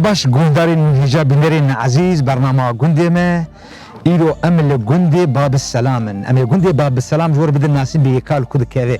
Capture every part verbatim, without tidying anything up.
Baş guhdarên hêja bînerên ezîz, bernama gundê me. Îro em li gundê Babis Selam in. Em ê gundê Babis Selam ji we re bidin nasîn, bê yeka li ku dikeve.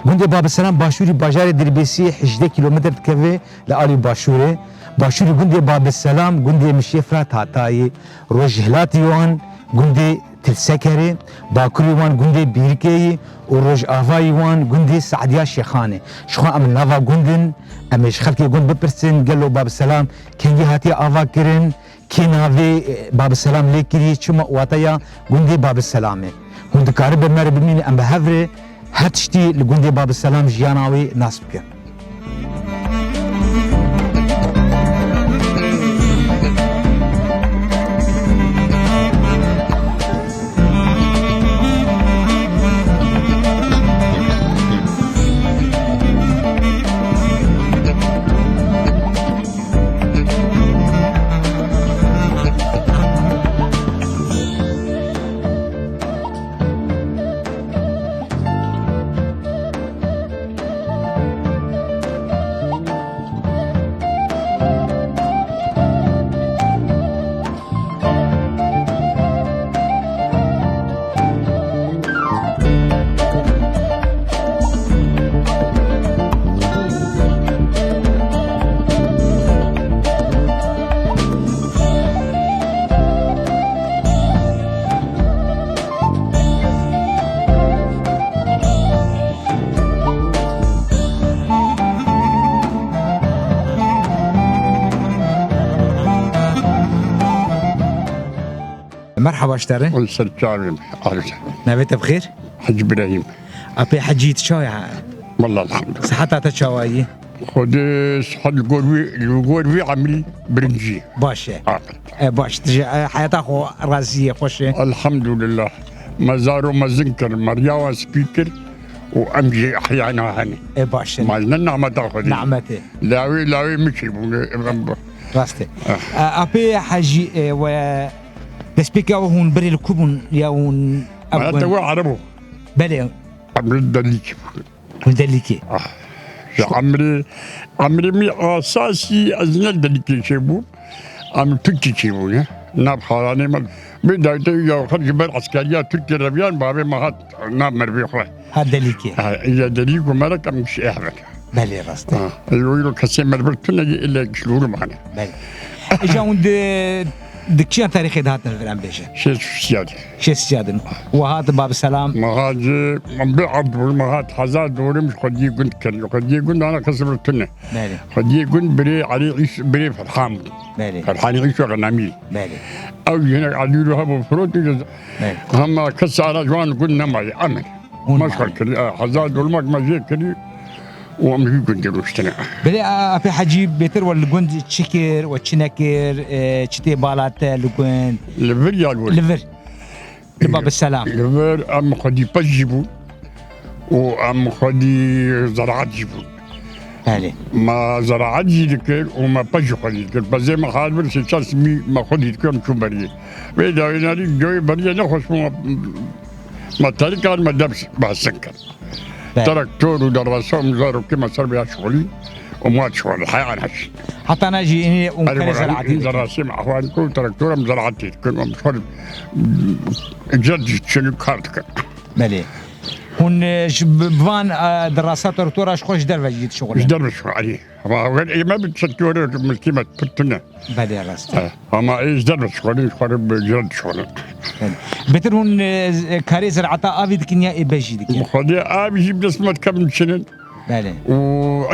Gundê Babis Selam başûrî bajarê Dirbêsiyê hejdeh kîlometre dikeve li alî başûrê. Başûrî gundê Babis Selam gundê Mişê Firat Hatayê. Rojhilatî wan gundê Tilsekerê, bakurî wan gundê Bîrikê yî û rojavayî wan gundê Seediya Şêxanê. Ji xwe em li nava gund in, em ê ji xelkê gund bipirsin, gelo Babis Selam kengî hatiye ava kirin, kê navê, e, Babis Selam lê kiriye, çima wateya gundê Babis Selam e? Hûn dikaribin me re bimînin, em bi hev re her tiştî li gundê Babis Selam jiyana wê nas bikin. Merhaba ji te re. Û ser çavên arz. Navê te bi xêr? Hecî Birahîm. Apê Hecî, tu çawa ye? Wallah elhamdulillah. Siheta te çawa ye? Xwedê sihet li gor wî, li gor vî emrî birincî. Baş e. Aferin. E, baş. Tu ji, e, heyata xwe razî yî, xweş e? Elhamdulillah. Me zaro mezin kir, me riya wan spî kir û em jî ehyana hene. E, baş e. Ma ne nehmeta Xwedê. Nehmet e. Lawê, lawê min çêbûne. Rast e. Ah. E, Apê Hecî, e, we destpêka we hûn berê li ku bûn? Ya hûn ev Heyata bûn? We Ereb bû. Belê. Em li Delîkî bûn. Hûn Delîkê? Ah. Ya emrê, emrê min asasî ez ne Delîkê çêbûm. Em Tirkî çêbûne. Nav xalanê me. Bê dawî te ya xwe ji ber eskeriya Tirkiyê re viyan, bavê me hat nav mervê xwe. Ha Delîkê. Ha, îja Delîk û Merek em şehve. Belê, rast e. Ha, îro, îro kesê mervir tune ye, île kişlûrû mane. Belê. Îja hûn di, di kîjan tarîxê de hatin vir em bêjin? Şêst û siyadê. Şêst û siyadin. Wa hat Bab Selam. Ma hat ji, min bi erd bû, ma hat hezar dorim ji xwediyê gund kirin. Xwediyê gund ana kes vir tune. Belê. Xwediyê gund birê Elî Îs-, birê Ferhan bû. Belê. Ferhanê Îso Xenamî. Belê. Ew jî hinek Elî Ruha bû firot, Belê. Hema kes ara ji wan gund nemaye, emir. Hûn Ma maye. Xwe kiriye, e, hezar dolmak me jê kiriye û em jî gundê rûştine. Belê, a, Apê Hecî, bêtir we li gund çi kir, we çi nekir, e, çi tê bala te li gund? Li vir ya li wir? Li vir. Li Bab Selam. Li vir em xwedî pez jî bûn û em xwedî zeraat jî bûn. Belê. Me zeraat jî dikir û me pez jî xwedî dikir. Pezê me xal vir sê çar simî me xwedî dikir, em çûn beriyê. Vê dawî nerî goyê beriyê nexweş bû, me, me terikar me debs behsin kir. Belê. Traktor û derasa û zarokê me ser vêya şixulî û ma şixulî heya neş. Heta ne jî înî û Erê, kerê wala, zeraatê dikin. Derasê me ahwan ku traktor em zeraatê dikin, em xwar cer diçin kar dikin. Belê. Hûn, e, ji bi, bi van, e, derasa traktora ji xwe ji derve jî dişixulin? Ji derve şixulî. Ama wer ê me bi traktorê milkî me pir tune. Belê, rast e. Eh, ama ê ji derve dişixulin, ji xwe re bi cira dişixulin. Belê. Bêtir hûn, e, karê ziraeta avî dikin ya ê bejî dikin? Xwedê avî jî bi dest me dikem diçinin. Belê. Û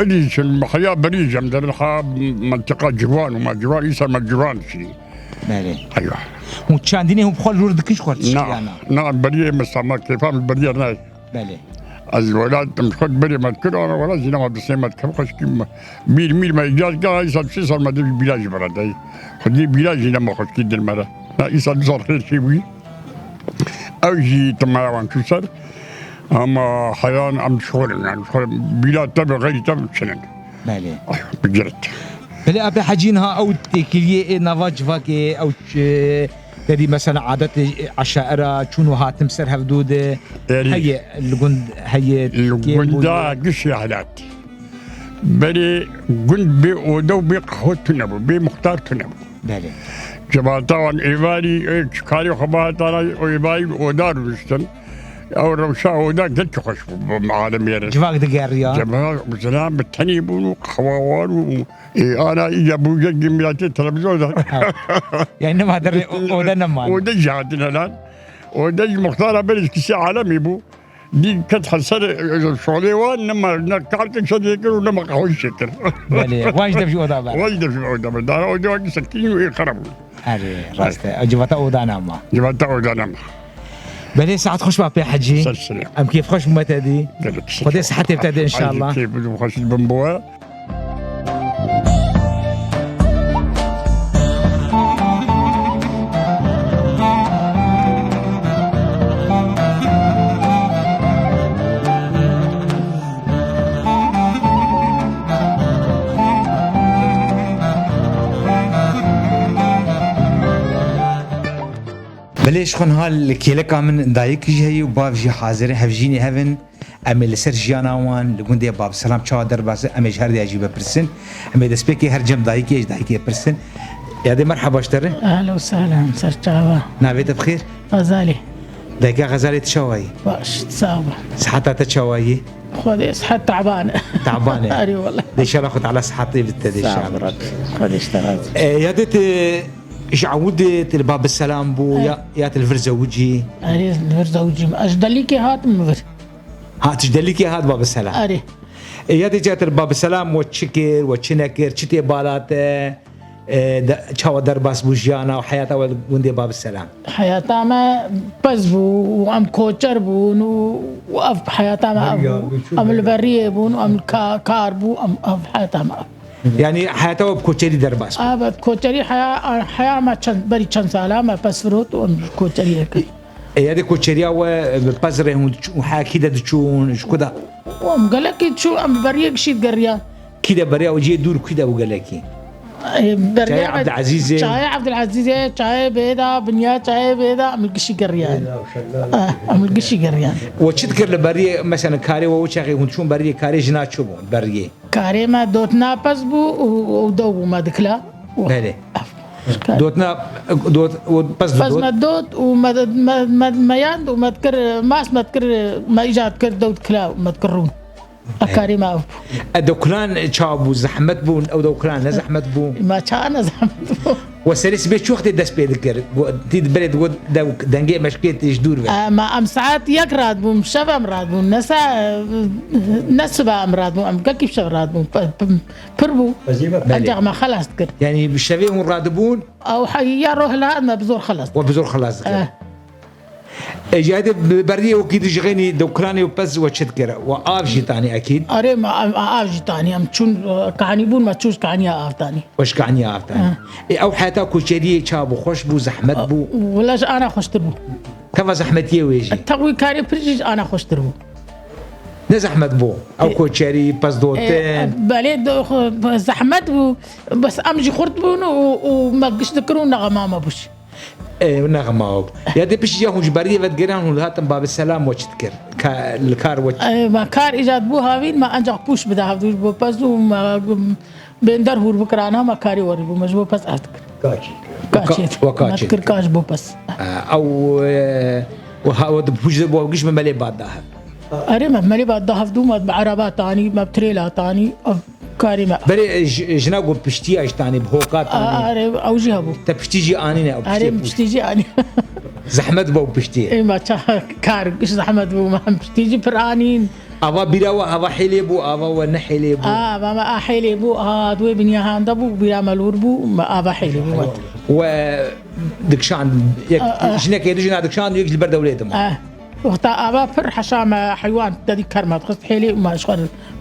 êdî diçin, heya berî jem derin ha mentiqa ciwan û ma ciwan, îsa me ciwan diçî. Belê. Eywa. Hûn çandinê hûn bi xwe li wir dikin ji xwe re tişkî ya na? Na, na, beriyê me sama kêfa min beriyê nayê. Belê. Ez welat em xwe berê me dikir, ana welat jî nema distê me dikir, xweşkî me. Bîr mîr me îcaz kir, ay sal, sê sal me de bîra jî bera dey. Xwediyê bîra jî nema xweşkî dil me re. Na, îsal du sal xêr çê bûyî. Ew jî timaya wan çû ser. Ama heyan em dişxulin, yani dişxulin. Bîra te bi xeyrî te bi çinin. Belê. Ay, bi girt. Belê, Apê Hecî, niha ew têkiliyê ê nava civakê, ew ç-, te dî mesela adetê eşaira, çûn û hatin ser hevdû de Erî. Heye, li gund heye, Li kêm bû gunda ye. Gişê helat. Berê gund bê oda û bê qehwe tune bû, bê muxtar tune bû. Belê. Cemaata wan êvarî, ê, karê xwe bihatana êvarî oda rûniştin. Ew rewşa oda gelkî xweş bû, bi alemê re. Civak digeriya. Civak, mesela bi tenê bûn û qehwewar û, ê, ana îca bû yek gimiyatê televîzyon de. Ha. Yani nema derê o-, oda neman. Oda jî hatine lan. Oda jî muxtara berê ji kisê alemê bû. Dî ket heser, e, şolê wan, nema, ne kalkek şedê kir û nema qehwe şekir. Belê, wan ji dev ji oda ber. Wan ji dev ji oda ber. Dara oda wekî sekîn û ê xera bû. Erê, rast e. Civata oda nema. Civata oda nema. Belê, saet xweş ba pê Hecî. Ser serê. Em kêfxweş bûme te dî. Gelek teşekkür. Xwedê sihetê te de inşallah. Ay, kêf bû, xweş bûm bo we. Belê ji xwe niha li kêleka min dayik jî heye û bav jî hazir e, hevjînê hev in. Em ê li ser jiyana wan li gundê Babselam çawa derbas e, em ê ji her diya jî bipirsin. Em ê destpêkê her cem dayikê ji dayikê pirsin. Yadê, merhaba ji te re. Ehlen û sehlen, ser çava. Navê te bi xêr? Xezalê. Dayika Xezalê, tu çawa yî? Baş, sağ ol. Siheta te çawa yî? Xwedê sihet taban e. Taban e. Erê wele. De inşallah Xwe Teala sihetê bide te de inşallah. Sağ ol Rabbi. Xwedê ji te razî. E, yadê tu ji ewil de tu li Babselam bû, e, ya, ya tu li vir zewicî? Erê, li vir zewicîm. Ez ji Delîkê hatim vir. Ha, tu ji Delîkê hat Babselam? Erê. E, yadê ca te li Babselam we çi kir, we çi nekir, çi tê bala te? E, de, çawa derbas bû jiyana û heyata we li gundê Babselam? Heyata me pez bû û em koçer bûn û, û ev heyata me ev bû. Em li beriyê bûn û em li ka-, kar bû, em, ev heyata me ev. Yani heyata we bi koçerî derbas bû? Ev, ev koçerî heya, heya me çend, berî çend sala me pez firot û em koçeriyê kir. E, yadê koçeriya we bi pez re hûn diçûn, heya kî de diçûn, ji ku de? Em gelekî diçûn, em bi beriyê gişî digeriyan. Kî de beriya we cihê dûr kî de bû gelekî? E, beriya Çayê Ebdilezîzê. Çayê Ebdilezîzê, çayê Bêda, binya çayê Bêda, em li gişî geriyan. Bêda û Şelal. Ah, em li gişî geriyan. We çi dikir li beriyê, mesela karê we wê çaxê hûn diçûn beriyê, karê jina çi bûn beriyê? Karê me dotina pez bû û, û dew bû me dikila. Belê. Dotina, dot, û pez Pez dot. Me dot û me, me, me, me yand û me dikir, mas me dikir, me îca dikir, dew dikila, me dikir rûn. A karê me ev bû. E, dewkilan çawa bû? Zehmet bûn? Ew dewkilan ne zehmet bû? Ma çawa ne zehmet bû? We serê sibê çi wextê dest pê dikir? Go-, tî berê digot dew, dengê meşkê tê ji dûr ve. E, ma em saet yek radibûn, şev em radibûn. Ne sa-, ne siba em radibûn, em gelkî şev radibûn. Pe-, pe-, pir bû. Belê. Ancak me xelas dikir. Yani bi şevê hûn radibûn? Ew he-, ya roh hilat me bi zor xelas dikir. We bi zor xelas dikir. Eh. E, ji yadê bi beriyê wekî dijixênî dewkilanê û pez we çi dikir? We av jî tanî ekîd? Erê, me av, av jî tanî. Em çûn, e, kanî bûn, me çû ji kaniya av tanî. We ji kaniya av tanî. Ha. E, ew heta koçeriyê çawa bû? Xweş bû, zehmet bû? Wila ji ana xweştir bû. Teva zehmetiyê wê jî? E, tewî karê pir jî ji ana xweştir bû. Ne zehmet bû? Ew E, koçerî, pez dotin. E, belê do-, xwe-, zehmet bû. Bes em jî xurt bûn û, û me giş dikir û nexema me bû jî. Ê, nexema ew. Ya dê piştî ya hûn ji beriyê vedigeran hûn hatin Babselam we çi dikir? Ka-, li kar we çi? Ê, me kar îcad bû havîn, me ancak pûş bide hevdû ji bo pez û me, bênder hûr bikirana, me karê werî bû, me ji bo pez ev dikir. Kaçî. Kaçê. Wa ka-, wa kaçê. Me dikir ka ji bo pez. Ê, ew, ê, wa ha-, wa di pûş de bo giş me melê bad da hev. Erê, me melê bad da hevdû, me bi ereba tanî, me bi trêla tanî, ev Karê me. Berê, j-, jina got piştiya ji tanê bi hoka tanê. A, erê, ew jî hebû. Te piştî jî anîne, ew piştî Erê, pûs. Piştî jî anî. Zehmet bû ew piştî. Ê, ma ça kar, zehmet bû, ma em piştî jî pir anîn. Ava bîra we, ava hêlê bû, ava we ne hêlê bû. A, ava me a hêlê bû, a, di wê binyahanda bû, bîra me lûr bû, me ava hêlê bû, me. We dikşand, yek, A, a. Jinekê du jina dikşand, yek ji li ber dewlê dima. A. Wexta ava pir heşa me heywan te dî ker me dixist hêlê û me ji xwe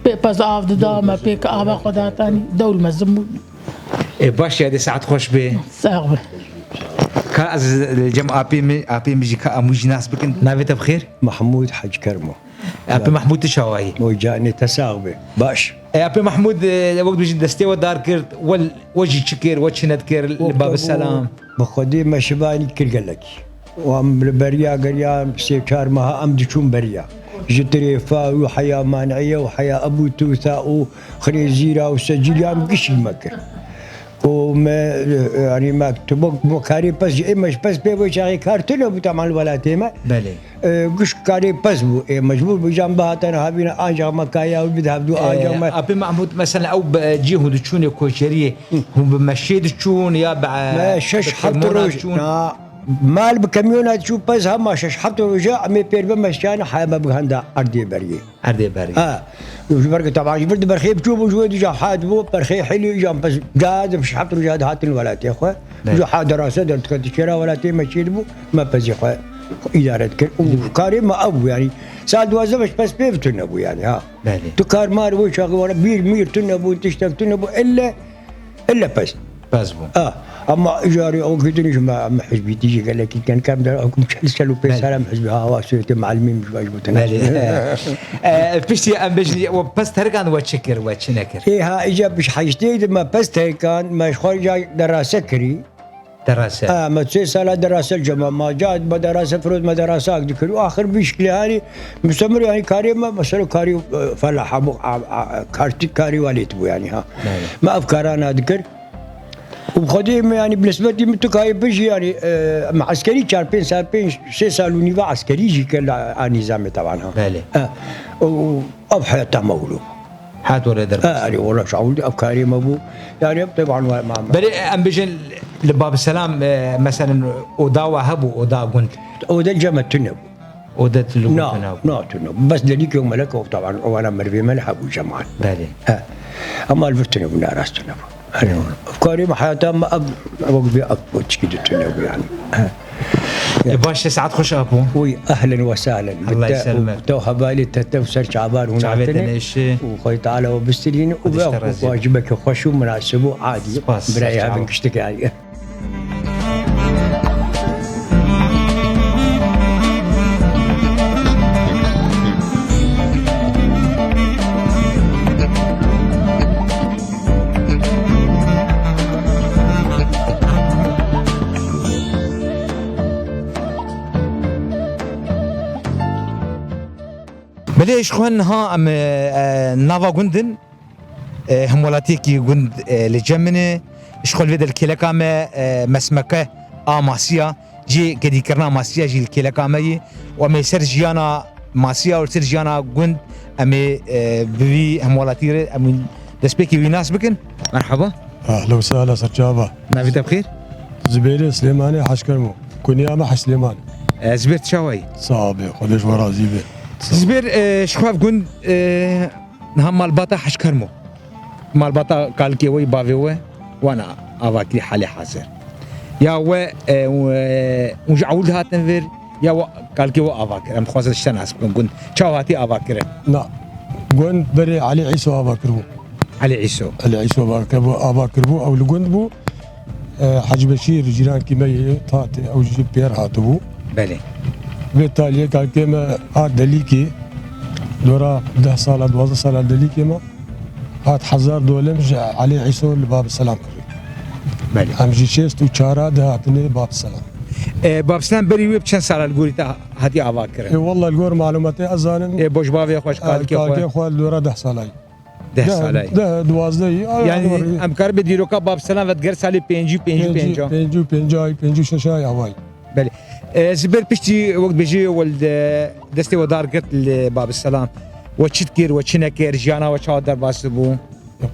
pê pez av dida, me pê ke ava xwe datanî, dewl mezin bû. Ê, baş ya dê saet xweş bê. Sax be. Ka ez li cem apê min, apê min jî ka em wî jî nas bikin. Navê te bi xêr? Mahmûd Hec Kermo. Apê Mahmûd tu çawa yî? Moy canê te sax be. Baş. Ê, apê Mahmûd, e, wek tu jî destê we dar kir, wel, we jî çi kir, we çi nedikir, li Bab Selam? Bi xwedê me şivanî kir gelekî. Û em li beriya geriya sê çar meha em diçûn beriya. Ji Tirêfa û heya Manîye û heya Ebû Tûsa û Xirêzîra û Secîlya em gişî me kir. Û me, e, yanî me tu bo, bo karê pez jî, ê me ji pez pê bo çaxê kar tune bû, teman li welatê me. Belê. E, giş karê pez bû, ê mecbûr bû, îcan bihatene havîne, ancax me kaya û bide hevdû, ancax me. Apê Mahmûd, mesela ew bi cî hûn diçûnê koçeriyê, hûn bi meşê diçûn ya bi, e, Me şeş bi heft kemyona roj, diçûn? Na, mal bi kemyona diçû pez hema şeş heft roja, em ê pêr bi meşiyane, haya me bigihenda erdê beriyê. Erdê beriyê. Ha. Ji ber ku teban ji vir di berxê biçû bû, ji wê dî ca ha dibû, berxê hêlî îcan pez ca di şeş heft roja dihatin welatê xwe. Belê. Ji ha derase derdikete çêra welatê me çê dibû, me pezê xwe îdare dikir. Û karê me ev bû, yanî sal duwazdeh me ji pez pê tune bû, yanî ha. Belê. Tu kar mar wê çaxê were bîr mîr tune bû, tiştek tune bû, elle, elle pez. Pez bû. Ah, ama îcarê ew gidin ji me, em hizbîtî jî gelekî ken kem de, ew çel sal û pênc Belê. sal em hizbî hawa Sûretê Melimî min ji baş gotin. Belê. E, piştî em bêjin, we pez terkan we çi kir, we çi nekir? Ê ha, îca bi heştê de me pez terkan, me ji xwe îca derase kirî. Derase. Ha, me sê sala derase cema, ma ca me derase firot, me derase ak dikir. Û axir bi şikli hanî, mustemir yanî karê me, mesela karî, e, felaha bû, a, a, kartî karî welêt bû yanî ha. Belê. Me ev karana dikir. Û bi xwedê me, yanî, bi nisbetî min tu kayê bijî, yanî, e, me eskerî çar pênc sal, pênc, sê sal û nîva eskerî jî kir la, a nîzamê teban ha. Belê. E, û, û ev heyata me wilo. Hat were der. E, erê, wela şawil ev karê me bû. Yanî, teban we ma, ma. Belê, em bijin li Bab Selam, e, meselen, oda we hebû, oda gund? Oda cem me tune bû. Odet li Na, gund hebû. Na, tune. Bes delîkê û melek û taban, o wana merivê me li hebû cemal. Belê. He. Ama li vir tune bû, narast tune bû. Hani Belê. Karê me heyata me ev, ev bi ev çikî de tune bû yani. He. E, baş e, saet xweş apo. Uy, ehlen ve sehlen. Allah Te, yesselmek. Te hevalê te, te ser çavar hûn Çavê te hatine. Neşe. Û Xwedê Teala we bistirîne û Xwedê be te razî be. Wacibeke xweş û munasib û adî. Spas, Birayê spas, hevin çawa. Kiştek yani. Belê, ji xwe niha em, e, e, nava gund in. E, hemwelatiyekî gund, e, li cem min e. Ji xwe li vê de li kêleka me, e, mesmeke a masiya, cihê gedîkirina masiya jî li kêleka me yê. Û em ê ser jiyana masiya û ser jiyana gund em ê, e, bi vî hemwelatî re em destpêkê wî nas bikin. Merhaba. Ehla û sehla, serçava. Navê te bi xêr? Zibêrê Silêmanê Heşkermo. Kuniya me Heş Silêman. E, Zibêr, tu çawa yî? Sax be, Xwedê ji we razî be. Zibêr, e, ji xwe ev gund, e, niha malbata Heşkermo. Malbata kalkê we, bavê we, wana avakirî halê hazir. Ya we, e, we, hûn ji ewil dihatin vir, ya we kalkê we ava kir. Em dixwazin ji te nas bikin gund. Çawa hatî ava kirin? Na, gund berê Elî Îso ava kiribû. Elî Îso. Elî Îso ava kiribû, ava kiribû. Ew li gund bû. E, Hecî Beşîr, cîrankî me yê, tat, ew jî pêr hatibû. Belê. Vê taliyê kalkê me hat Delîkê. Dora deh sala, duwazdeh sala Delîkê me. Hat hezar dolim ji Elî Îso li Bab Selam kirî. Belê. Em jî şêst û çar dihatinê Bab Selam. E, Bab Selam berî wê bi çend sala li gorî te hatî ava kirin? E, walla li gor malûmatê ez zanim. E, bo ji bavê xwe, ji E, kalkê xwe? Kalkê xwe li dora deh salayî. Deh Deh, salayî. Deh, duwazdehî. Yanî, em karibê dîroka Bab Selam vediger salê pêncî, pêncî û pênc. Pêncî, pêncî, pêncî û şeş ay awayî. Belê. E, Zibêr, piştî wek dibêjî, wel, de, destê we dar girt li Bab Selam. We çi dikir, we çi nekir, jiyana we çawa derbas dibû?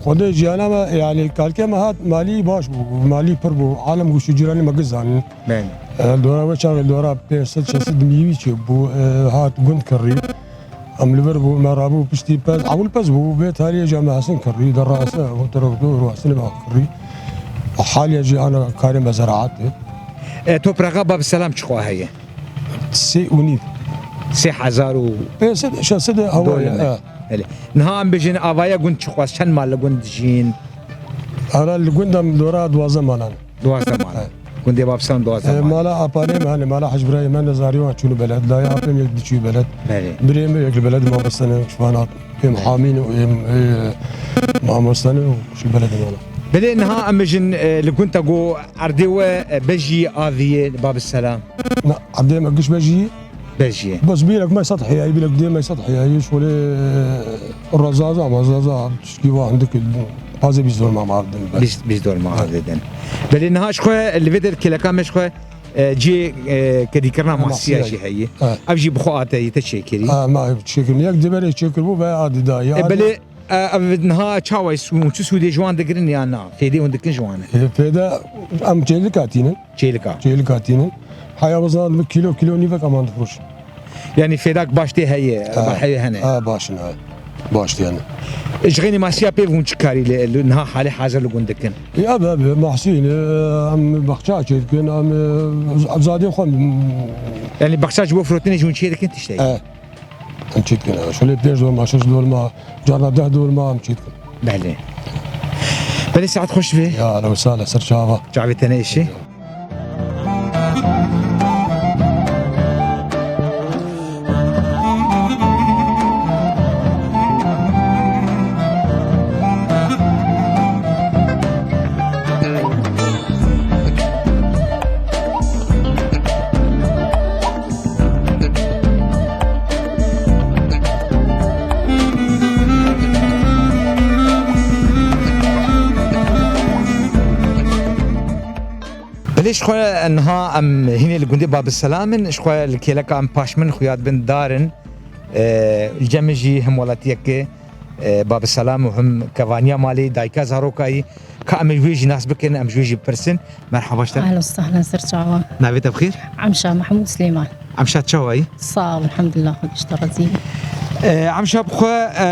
Xwedê jiyana me, yanî kalkê me hat malî baş bû, malî pir bû. Alem gûş û cîranê me giş zanin. Belê. E, dora we çaxê dora pênc sed şeş sed mîvî çêbû, e, hat gund kirî. Em li vir bû, me rabû piştî pez, ewil pez bû, vê tariyê jî me hesin kirî, derase, û terektor û hesinê me kirî. Haliye jî ana karê me zeraat e. E, topraxa Bab Selam çiqo heye? Sê û nîv. Sê hezar û Pê sed, şeş sed hava ye, Dolme. E. Belê. Niha em bêjin avaya gund çiqo, çend mal li gund dijîn? Ara li gund em dora duwazdeh malan. Duwazdeh mal. E. Gundê Bab Selam duwazdeh E, mal. Mala apalê me, hani mala Hecî Birayê me, Nezarî wan çûn beled. Laya apê min yek diçû beled. Belê. Birê min yek li beled mamoste ne, şivan hat. Em hamîn û em, e, mamoste ne û şu beled mala. Belê, niha em bêjin, e, li gund te got erdê we, e, bejî aviyê Bab Selam. Na, erdê me giş bejî. Bejiyê. Bes bîrek me sedhiyayî, bîrek dê me sedhiyayî, şolê, e, rezaza, mezaza, tişkî wa hindik, pazê bîst dorma ma didin. Bîst, bîst dorma ma didin. Belê niha ji xwe li vê der kêleka me ji xwe, e, cihê, e, kedîkirina masiya jî heye. Ev jî bi xwe ateyî te çêkirî. Ha, ma çêkirin. Yek deverê çêkiribû ve a didayî. E, belê, e, ev niha çawa, çi sûdê ji wan digirin ya na? Fêdê hûn dikin ji wan e? E, fêde em çêlika tînin. Çêlika. Çêlika tînin. Heya bizan bi kîlo, kîlo nîvek aman difroşin. Yanî fêdak baş tê heye, ha, heye hene. Ha, baş in, ha. Baş tê hene. Ji xênî masiya pê hûn çi karî li, li niha halê hazir li gund dikin? Ya be, be, mahsîn, e, em baxça çê dikin, em, e, zadê xwe. Yanî baxça ji bo firotinê ji hûn çê dikin tiştê? E. Em çê dikin, e, şolê pênc dorma, şeş dorma, carna deh dorma em çê dikin. Belê. Belê, saet xweş be. Ya, ehlen we sehlen, ser çava. Çavê te neêşe. Belê ji xwe niha em hînê li gundê Babiselam in, ji xwe li kêleka em paş min xuya dibin dar in. E, li cem min jî him welatiyeke, e, Babiselam û him kevaniya malê, dayika zarokayî, ka em ê ji wê jî nas bikin, em ji wê jî bipirsin. Merhaba ji te. Ehlen we sehlen, ser çava. Navê te bi xêr? Emşa Mehmûd Silêman. Emşa çawa yî? Sax ol, elhamdulillah, Xwedê ji te razî be. E, Emşa bi xwe, e,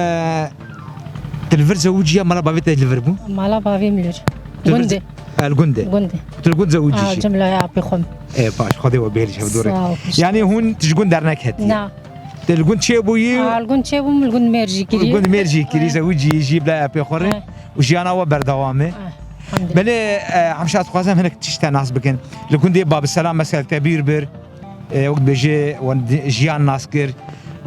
tu li vir zewiciya, mala bavê te li vir bû? Mala bavê min li vir. Tu li vir Gundê. E, li gundê. Gundê. Tu li gund zewicî jî? Cem laya apê xwe. E, baş, Xwedê we bihêlî ji hev dû re. Sax ol. Yanî hûn tu ji gund derneketî? Na. Tu li gund çêbûyî? A, li gund çêbûm, li gund mêr jî kirî. Li gund mêr jî kirî, e, zewicî jî, bila apê xwe re. E. Û jiyana we berdewam e. E, elhamdulillah. Belê, e, Emşa, dixwazim hinek tişt te nas bikin. Li gundê Babiselam mesela te bîr bir, e, wek dibêje, we di-, jiyan nas kir,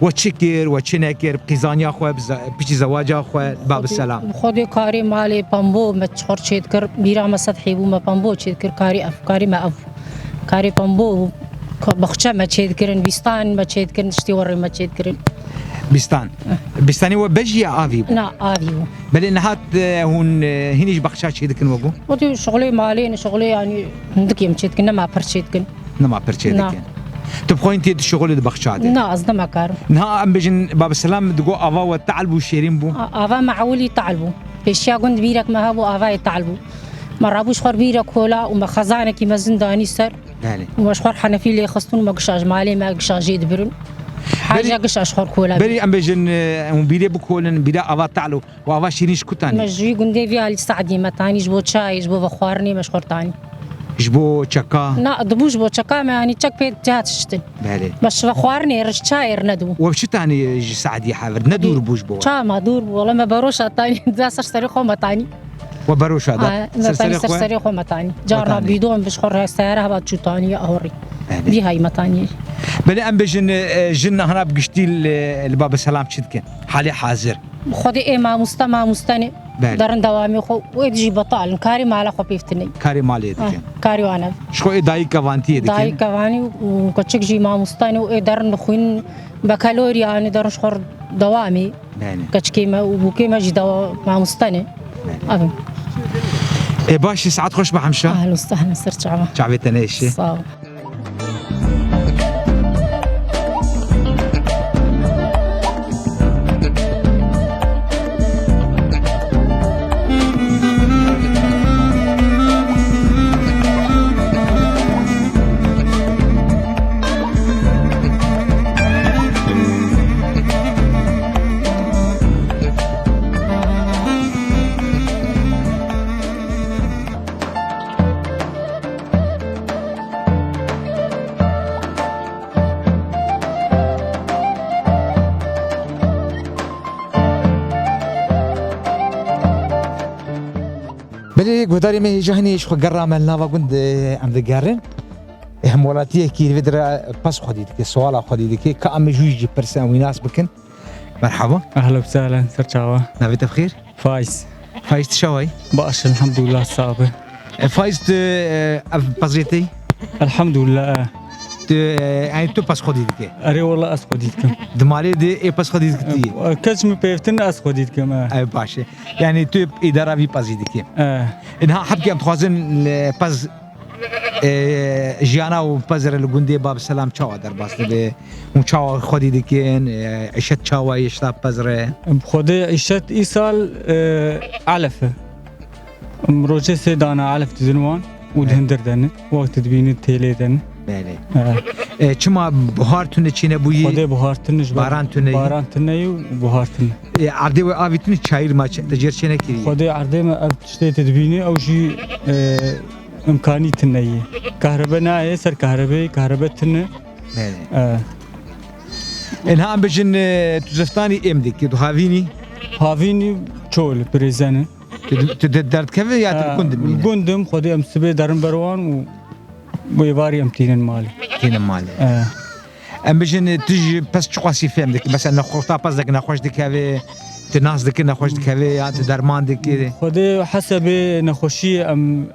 we çi kir, we çi nekir, bi qîzaniya xwe, bi ze-, piçî zewaca xwe, Babiselam. Xwedê karê malê pembo me çi xor çêdikir, bîra me sedhî bû, me pembo çêdikir, karê ev, karê me ev. Karê pembo, ka-, baxçe me çêdikirin, bîstan me çêdikirin, tiştê werê me çêdikirin. Bîstan. Eh. Bîstanê we bejî ya avî bû? Na, avî bû. Belê niha, e, hûn, e, hînî jî baxça çêdikin wekû? Xwedê şixulê malê ne, şixulê yanî hindik em çêdikin, nema pir çêdikin. Nema pir çêdikin. Na. Tu bi xwe hîn tê dişixulî di baxça de? Na, ez nema karim. Niha em bêjin, Babiselam digo ava we tehl bû, şêrîn bû? A-, ava me ewilî tehl bû. Pêşiya gund bîrek me hebû, avayê tehl bû. Me rabû ji xwe bîrek kola û me xezanekî mezin danî ser. Belê. Û me ji xwe henefî lê xistin û me gişa ji malê me gişa jê dibirin. Berî, haja gişa ji xwe kola. Berî em bêjin, e, hûn bîrê bikolin, bîra ava tehl û ava şîrîn ji ku tanî? Me ji wî gundê vî alî Se'dî me tanî, ji bo çayê, ji bo vexwarinê me ji xwe tanî. Ji bo çeka? Na, dibû ji bo çeka me, yanî çek pê dihat şiştin. Belê. Me ji vexwarinê re, ji çayê re nedibû. We çi tanî ji Se'dî hevir? Ne dûr bû ji bo we? Ça ma dûr bû, wele me beroşa tanî, da ser serê xwe me tanî. We beroşa da. Ha, me ser serê xwe? Ser serê xwe me tanî. Carna bîdon bi ji xwe re seyare heva çû tanî ya ahorî. Belê. Vî hay me tanî. Belê em bêjin, e, jin hana bi giştî li, li Babiselam çi dikin? Halê hazir. Xwedê ê mamoste, mamoste ne. Belê. Derin dewamê xwe û ê dijî betal in. Karê mala xwe pêv tine. Karê malê dikin. Ha, karê wan ev. Ji xwe ê dayî kevantiyê dikin. Dayî kevanî û keçik jî mamoste ne û ê derin dixwînin. Bekalorya, yanî derin ji xwe dewamê. Belê. Keçikê me û bûkê me jî dewa mamoste ne. Belê. Ev in. Ê baş e, saet xweş be Hemşa. Ehlen we sehlen, ser çava. Çavê te neêşe. Sağ ol. Belê guhdarê me hêja hinê ji xwe gerra me li nava gund, e, em digerin. E, hemwelatiyekî li vê dire pez xwedî dike, suala xwedî dike, ka em ji wî jî pirsin, em wî nas bikin. Merhaba. Ehlen we sehlen, ser çava. Navê te bi xêr? Faiz. Faiz, tu çawa yî? Baş, elhamdulillah, sax be. E, Faiz, tu, e, ev pezê te yî? Elhamdulillah, e. Tu, e, yani tu pez xwedî dike? Erê wela ez xwedî dikim. Di malê de ê pez xwedî dikitî? E, kes min pêvtin ez xwedî dikim, e. E, baş e. Yani tu îdara vî pezî dike? E. Niha hebkê em dixwazin li pez, e, jiyana û pez re li gundê Bab Selam çawa derbas dibe? Hûn çawa xwedî dikin? E, îşet çawa ye, îşta pez re? Xwedê îşet îsal, e, elef e. Em rojê sê dana elef didin wan û di Evet. hindir de ne. Wextê dibînin têlê de ne. Belê. Evet. E, çima buhar tune çênebûyî? Xwedê buhar tune ji ber Baran tune yî? Baran tune yî û buhar tune. E, erdê we avî tune çayir ma çe-, te cêr çênekirî? Xwedê erdê me ev tiştê te dibînî ew jî, e, imkanî tune yî. Kahrebe nayê ser kahrebeyê, kahrebe tune. Belê. E. E, niha em bijin, e, tu zistanî êm dikî, tu havînî? Havînî çol, pirêzene. Tu, tu de-, derdikeve ya tu Ha, gund dimîne? Gundim, xwedê em sibê derin ber wan û bu êvarî em tînin malê. Tînin malê. E. Em bijin, tu ji pez çiqasî fêm dikî? Mesela nexweşta pez dikî, nexweş dikeve, tu nas dikî, nexweş dikeve, ya tu derman dikî? Xwedê hesebê nexweşiyê em,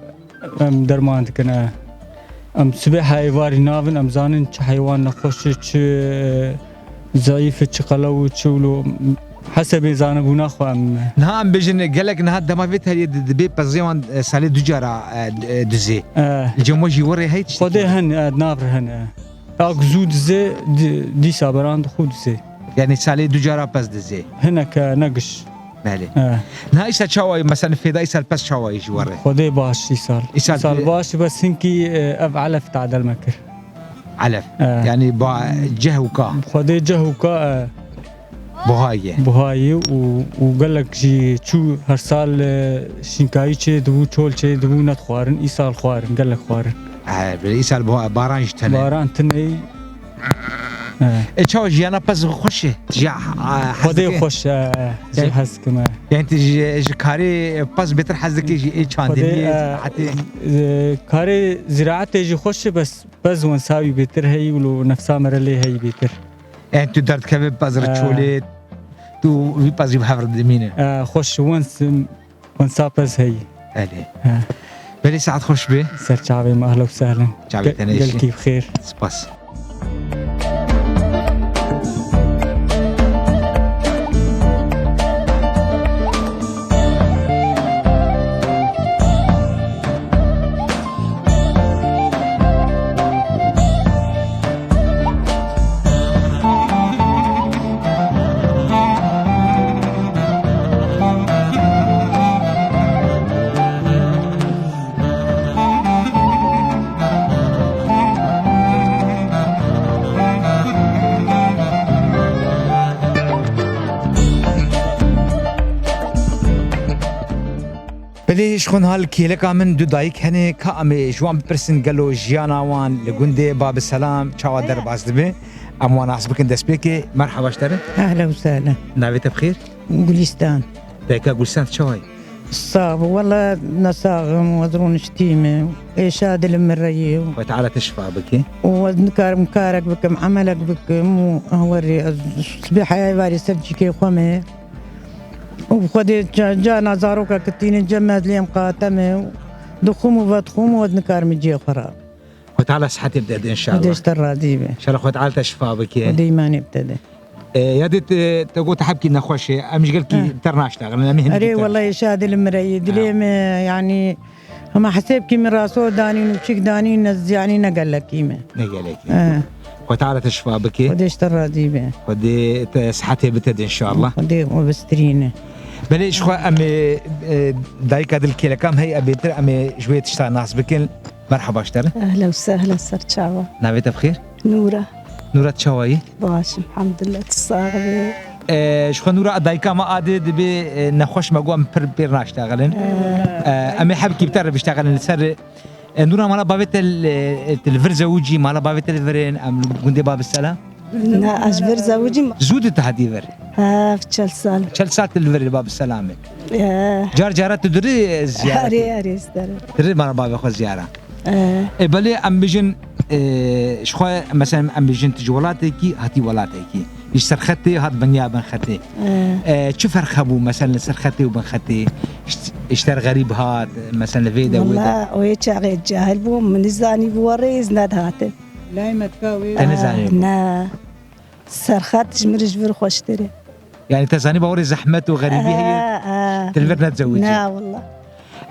em derman dikin, e. Em sibê heyvarî navin, em zanin çi heywan nexweş e, çi, e, zayîf e, çi qelew e, çi wilo. Hesebê zanibûna xwe em. Niha em bêjin, gelek niha dema vê tarî di, dibê pezê wan, e, salê du cara, e, d-, e, dizê. E. Li cem we jî werê hey tiştekî? Xwedê hin, e, di nav re hin, e. Ak zû dizê, di-, dîsa beran dixû dizê. Yani salê du cara pez dizê? Hinek, e, ne giş. Belê. E. Niha îsal çawa ye, mesela fêda îsal pez çawa ye ji we re? Xwedê baş îsal. Îsal Îsal bi- baş, bes hinkî, e, ev elef tadel me kir. Elef. E. Yani ba-, ceh û ka. Xwedê ceh û ka, e. Buha ye. Buha ye û, û gelek jî çû her sal, e, şînkayî çê dibû, çol çê dibû, nedixwarin. Îsal xwarin, gelek xwarin. E, belê îsal buha-, baran jî tene. Baran tine. E. E, çawa jiyana pez xweş e? Ji, a, hez Xwedê dike? Xweş e, e, ji Yani, hez dikim, e. Yani tu ji, ji karê pez bêtir hez dike jî ê çandiniyê, Xwedê, e, ziraetê? E, karê ziraetê jî xweş e, bes pez wensa wî bêtir heyî, wilo nefsa me re lê heyî bêtir. Yani tu derdikeve pez re E. çolê, tu vî pezî bi hev re dimîne. E, xweş wens Win sapez heyî. Elê. He. Belê saet xweş be. Ser çavê me, ehlen û sehlen. Çavê Ge-, te ne gelkî bi xêr. Spas. Belê ji xwe niha li kêleka min du dayik hene, ka em ê ji wan bipirsin gelo jiyana wan li gundê Babiselam çawa derbas dibe? Em wan nas bikin destpêkê. Merhaba ji te re. Ehlen û sehlen. Navê te bi xêr? Gulîstan. Dayika Gulîstan, tu çawa yî? Sax bû. Wele nesax im, ez rûniştî me. Êşa dilim min re yê. Xwe Teala te şifa bike. Û ez nikarim karek bikim, emelek bikim û werê ez sibê heyayê varê ser cîkê xwe me. Û bi Xwedê ca-, cana zaroka kitînin cem me, ez lê em qate me. Dixwim û vedixwim û ez nikarim cihê xwe re. Xwe Teala sihetê bide de inşallah. Xwedê ji te razî be. İnşallah Xwe Teala te şifa bike. Xwedê îmanê bide de. E, ya dê te, te got hebkî nexweş e. Em ji gelkî He. ter naştexilin. Em ê hindikî Erê ter wela naştexilin. Êşa dilim re yê. Dilê Ha. me, yanî, hema hesêbkî min raso danîn û çik danîn, ez, yanî, ne gelekî me. Ne gelekî. He. Xwe Teala te şifa bike. Xwedê ji te razî be. Xwedê te sihetê bide de inşallah. Xwedê o bistirîne. Belê ji xwe em ê, e, dayika dil kêlekam hey e bêtir em ê ji wê tişta nas bikin. Merhaba ji te re. Ehlen û sehlen ser çawa. Navê te bi xêr? Nûra. Nûra, tu çawa yî? Baş im, elhamdulillah, tu sax bî. E, ji xwe Nûra, dayika me a dê dibê, e, nexweş, me got em pir pêr naştexilin. E, em ê hebkî bi te re biştexilin li ser, e, Nûra, mala bavê te li, e, tu li vir zewicî, mala bavê te li vir in, em li gundê Babiselam? Na, ez vir zewicîm. Zû de tu hatî vir? He, çel sal. Çel sal tu li vir Babiselam e. He. Car cara tu dirî ziyaret? Erê, erê, ez derim. Dirî mala bavê xwe ziyara. He. E, belê em bijin, e, ji xwe, mesela em bijin tu ji welatekî hatî welatekî. Ji ser xetê hat beniya bin xetê. He. E, çi ferq hebû mesela li ser xetê û bin xetê? Ji, ji te re xerîb hat, mesela li vê de wê de? Wela, o yê çaxê cahil bûm, min nizanî bi we rê ez nedihatim. Layê me dika wê. Te nizanî? Ah, na. Serxat ji min re ji vir xweştir e. Yani te zanî bawerê zehmet û xerîbî heye? Ah, ah. Te li vir nedizewicî? Na, wallah.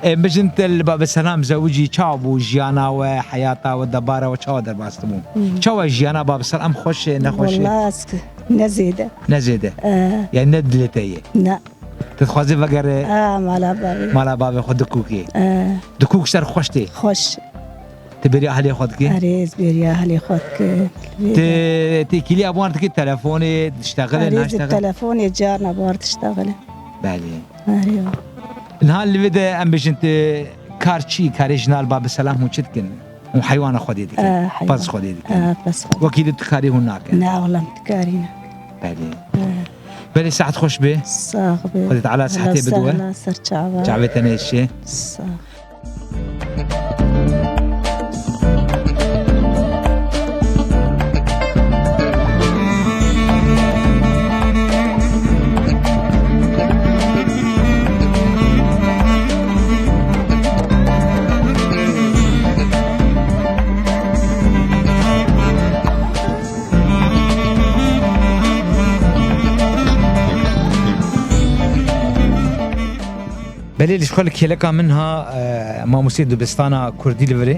E, bijin te li Babi Selam zewicî, çawa bû jiyana we, heyata we, debara we çawa derbas dibû? Hmm. Çawa jiyana Babi Selam, em xweş e, nexweş e? Wallah, ez ne zêde. Ne zêde? Eh. Yani ne dilê te ye? Ne. Tu dixwazî vegere Ah, mala bavê. Mala bavê xwe Dikûkê? Eh. Dikûk ser xweş tê? Xweş. Tu bêriya ahlê xwe dikî? Erê, ez bêriya ahlê xwe dikim. Tu têkîliya wan dikî telefonê, diştexile, Erê, ez naştexile? Telefonê carna bar diştexile. Belê. Erê. Niha li vê de em bêjin tu kar çi, karê jina li Babi Selam hûn çi dikin? Hûn heywana xwedê dikin? Eh, heywan. Pez xwedê dikin? Eh, pez xwedê. Wekî li tu karî hûn nakin? Na, wela em tu karî nakin. Belê. Eh. Belê, saet xweş be. Sax be. Xwedê Teala Ehla seheta bide we. Sehla, ser çava. Çavê te nêşe. Sax. Belê, li xwe li kêleka min ha, e, mamostê dibistana kurdî li virê.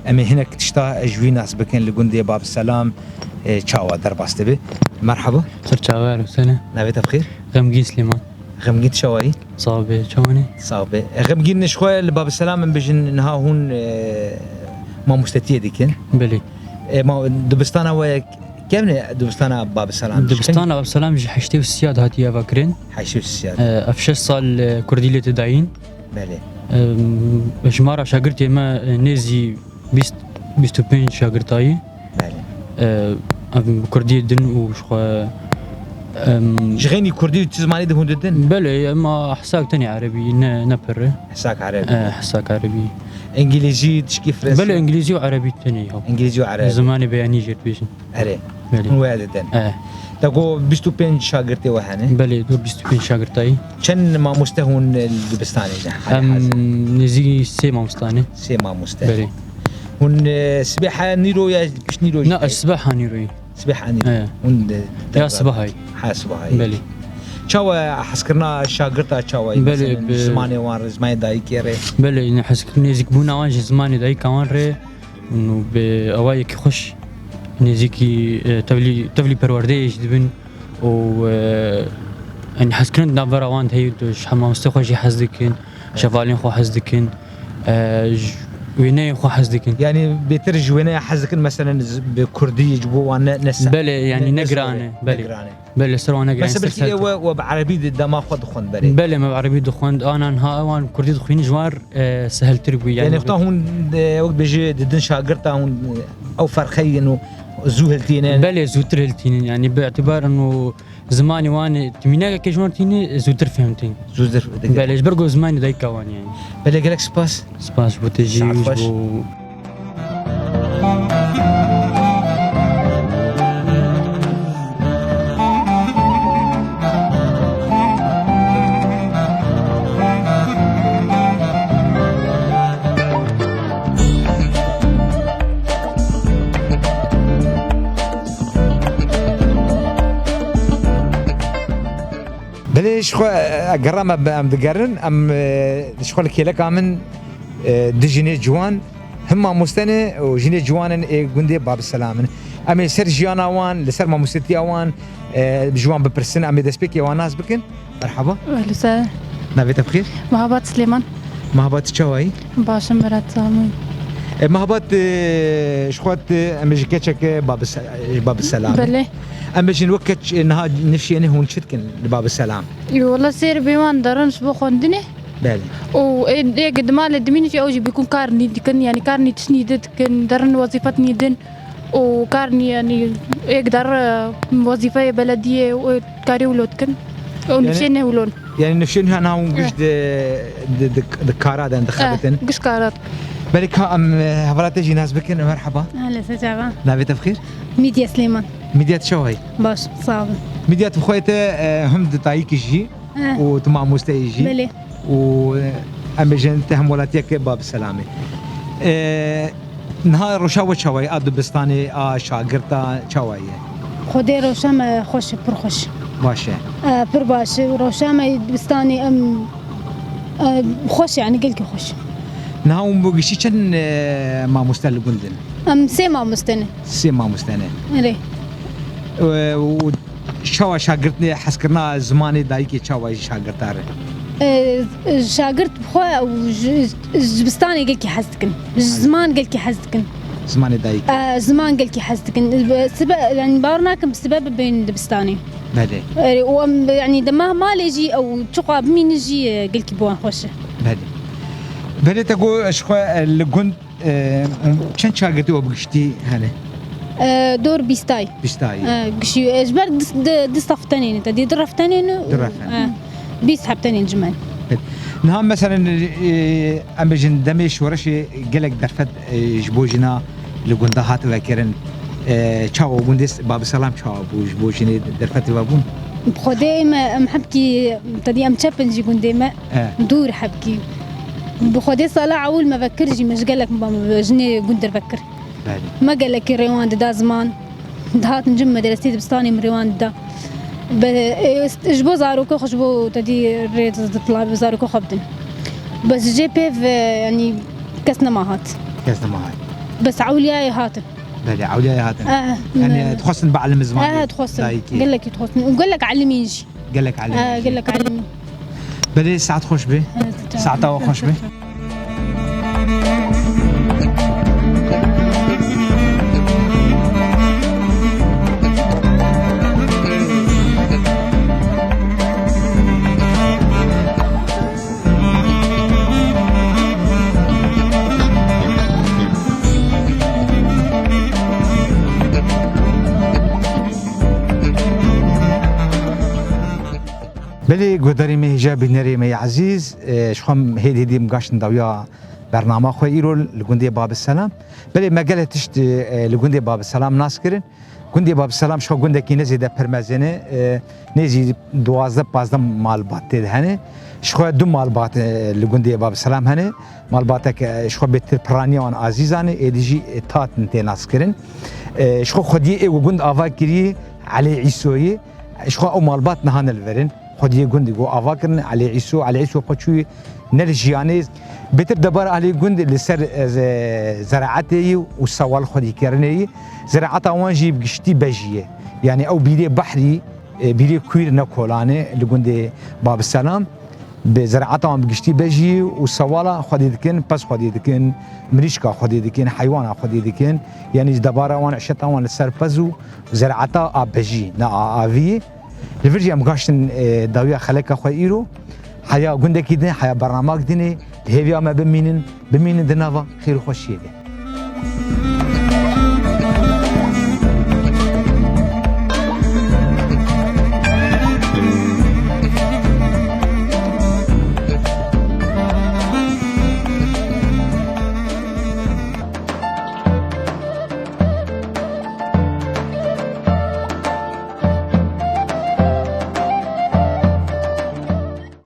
Em ê hinek tişta ji wî nas bikin li gundê Bab Selam, e, çawa derbas dibe. Merhaba. Ser çawa, Husene. Navê te bi xêr? Xemgîn Silêman. Xemgîn, tu çawa yî? Sax be, çawa ne? Sax be. E, Xemgîn, ji xwe li Bab Selam em bijin niha hûn, e, mamostetiyê dikin. Belê. E, ma, dibistana we Kevne dibistana Bab Selam? Dibistana Bab Selam ji heştê û sê de hatiye vekirin. Heştê û sê de. E, ev şeş sal, e, kurdî lê tê dayîn. Belê. E, jimara şagirtê me, e, nêzî bîst, bîst û pênc şagirtayî. Belê. E, ev bi kurdî din û ji xwe, em, Ji xeynî kurdî û tu zimanê de hûn didin? Belê, ema hesab tenê erebî, ne, ne pir e. Hesab erebî. E, hesab erebî. Îngilîzî tişkî firez? Belê, îngilîzî û erebî tenê ya. Îngilîzî û erebî. Zimanê beyanî jê dibêjin. Erê. Belê. Hûn waya didin. E. Te got bîst û pênc şagirtê we hene? Belê, dur bîst û pênc şagirtayî. Çend mamoste hûn li dibistanê ne? Em nêzî sê mamoste ne. Sê mamoste. Belê. Hûn, e, sibê heya nîro ya pişt nîro jî? Na, sibê heya nîroyî. Sibê heya nîro. E. Hûn de, Ya sibehayî. Ha sibehayî. Belê. Çawa hezkirina şagirta çawa ye? Belê, Mesela bi- zimanê wan re, zimanê dayikê re? Belê, yine hezkirin nêzîkbûna wan ji zimanê dayika wan re. Û bi awayekî xweş nêzîkî, e, tevlî, tevlî perwerdeyê jî dibin û, e, yanî hezkirin di navbera wan de heye, tu ji hemamostê xwe jî hez dikin, ji hevalên xwe hez dikin, e, ji wêneyên xwe hez dikin. Yanî bêtir ji wêneya hez dikin, meselen z-, bi kurdî ji bo wan ne, ne se-, Belê, yanî ne, ne ne giran e, zor e, ne belê. giran e. Belê, ser wan ne giran, Mesela ser belkî ser ê te. we, we bi erebî di dema xwe dixwend berê. Belê, me bi erebî dixwend. Ana niha wan kurdî dixwînin ji wan, e, seheltir bû, yanî Yanî wexta hûn, e, wek bêjî didin şagirta hûn, e, ew ferqeyên û zû hiltînin. Belê, zûtir hiltînin, yanî bi îtibar û zimanê wan, e, timîneke ji wan tîne, e, zûtir fehmtin. Zûtir dikin. Belê, ji ber ku zimanê dayika wan yanî. Belê, gelek spas. Spas bo te jî, Saet ji xweş. bo Belê, ji xwe, e, gera me bi em digerin, em, e, ji xwe li kêleka min, e, du jinê ciwan, him mamoste ne û jinê ciwan in ê gundê Babiselam in. Em ê ser jiyana wan, li ser mamostetiya wan, e, ji wan bipirsin, em ê destpêkê wan nas bikin. Merhaba. Ehlî ser. Navê te bi xêr? Mehabat Silêman. Mehabat, tu çawa yî? Baş im, Mirat, sax im. E, Mehabat, e, ji xwe tu, em ê ji keçeke Babise-, Babiselam in. Belê. Em bêjin wek keç, e, niha nifşê ne hûn çi dikin li Babiselam? Ê, wela sêr bê wan derin ji bo xwendinê. Belê. Û ê, ê, di malê dimînin jî ew jî bikûn kar nî dikin, yanî kar nî tişt nî dikin, derin wezîfet nî din. Û kar nî, yanî êk der, e, wezîfeyê belediyê û ê karî wilo dikin. Û Yani, nifşê ne wilon. Yani nifşên hena hûn giş Eh. di, di, di, di kara den, di Eh, xebitin. Giş kara. Belê ka em, e, hevala te jî nas bikin, merhaba. Ehlî ser çawa. Navê te bi xêr? Mîdya Silêman. Mîdya, tu çawa yî? Baş, sax bin. Mîdya, tu bi xwe te, e, him di dayikî jî Eh. û tu mamoste yî jî. Belê. Û, e, em bêjin te hemwelatiyeke Babiselamê. E, Niha roşa we çawa ye? A dibistanê, a şagirta çawa ye? Xwedê roşa me xweş e, pir xweş. Baş e. E, pir baş e. Roşa me dibistanê em, e, xweş e, yani gelkî xweş. Niha hûn bi giştî çend, e, mamoste li gund in? Em sê mamoste ne. Sê mamoste ne. Erê. E, û Çawa şagirtê hezkirina zimanê dayikê çawa ji şagirta re? E, şagirt bi xwe û ji, ji dibistanê gelkî hez dikin. Ji ziman gelkî hez dikin. Zimanê dayikê. E, ziman gelkî hez dikin. Sibe, yani bawer nakim sibe bibên dibistanê. Belê. E, û em, yani dema malê jî ew çiqa bimînin jî, e, gelkî bi wan xweş e. Belê. Belê te got ji xwe, e, li gund Ee, çend şagirtê we bi giştî hene? Ee, dor bîstay. Bîstay. Ee, gişî, ee, ji ber di, di, di saf tenê ne, te dî di ref tenê ne û, Du ref hene. Ee, bîst heb tenê cimen. Evet. Niha mesela, ee, em bêjin demê şoreşê gelek derfet, ee, ji bo jina li gunda hat vekirin. Ee, çawa gundê Babî Selam çawa bû ji bo jinê derfetê ve bûn? Bi Xwedê me, em hebkî, te dî em çep in jî gundê me. E. Dûr hebkî. Bi Xwedê sala ewil me vekir jî me ji gelek me jinê gund dervekir. Belê. Me gelekî rêwan dida ziman. Dihatin cim medresê dibistanê min rêwan dida. Be, e, ji bo zarokê xwe, ji bo te dî rê ditla zarokê xwe bidin. Bes ji cê pêv, e, yanî kes nema hat. Kes nema hat. Bes ewliyayê hatin. Belê, ewliyayê hatin. Eh, Yani, me- dixwestin bielime zimanê Eh, dixwestin. Dayikê. Gelekî dixwestin. Û gelek elimîn jî. Gelek elimîn Eh, jî. Gelek elimîn. Belê, saet xweş be. Eh, Saeta we xweş be. Belê, guhdarê me hêja bînerê me yê ezîz, e, ji xwe hêdî hêdî em gaştin dawiya bernama xwe îro li gundê Babî Selam. Belê, me gelek tişt, e, li gundê Babî Selam nas kirin. Gundê Babî Selam ji xwe gundekî ne zêde pir mezin e, e, nêzî duwazdeh pazdeh malbat tê de hene. Ji xwe du malbat, e, li gundê Babî Selam hene. Malbatek, e, ji xwe bêtir piraniya wan Azîzan e, êdî jî, e, Tatin tê naskirin. E, ji xwe xwediyê ê ku gund ava kirî Elî Îsoyî. Ji xwe ew malbat niha ne li vir in. Xwediyê gundî ku ava kirin Elî Îso, Elî Îso xwe çûyî ne li jiyanê. Bêtir debara alî gund li ser, e, ze-, zeraetê yî û sewal xwedîkirinê yî. Zeraeta wan jî bi giştî bejî ye. Yanî ew bîrê behrî, e, bîrê kuîr ne kolan e li gundê Babî Selam. Bi zeraeta wan bi giştî bejî û sewala xwedî dikin, pez xwedî dikin, mirîşka xwedî dikin, heywana xwedî dikin. Yanî debara wan, îşeta wan li ser pez û zeraeta a bejî, ne a avî. Li vir jî em gaştin, e, dawiya xeleka xwe îro. Heya gundekî din, heya bernamak din e. Li hêviya me bimînin, bimînin di nava xêr û xweşiyê de.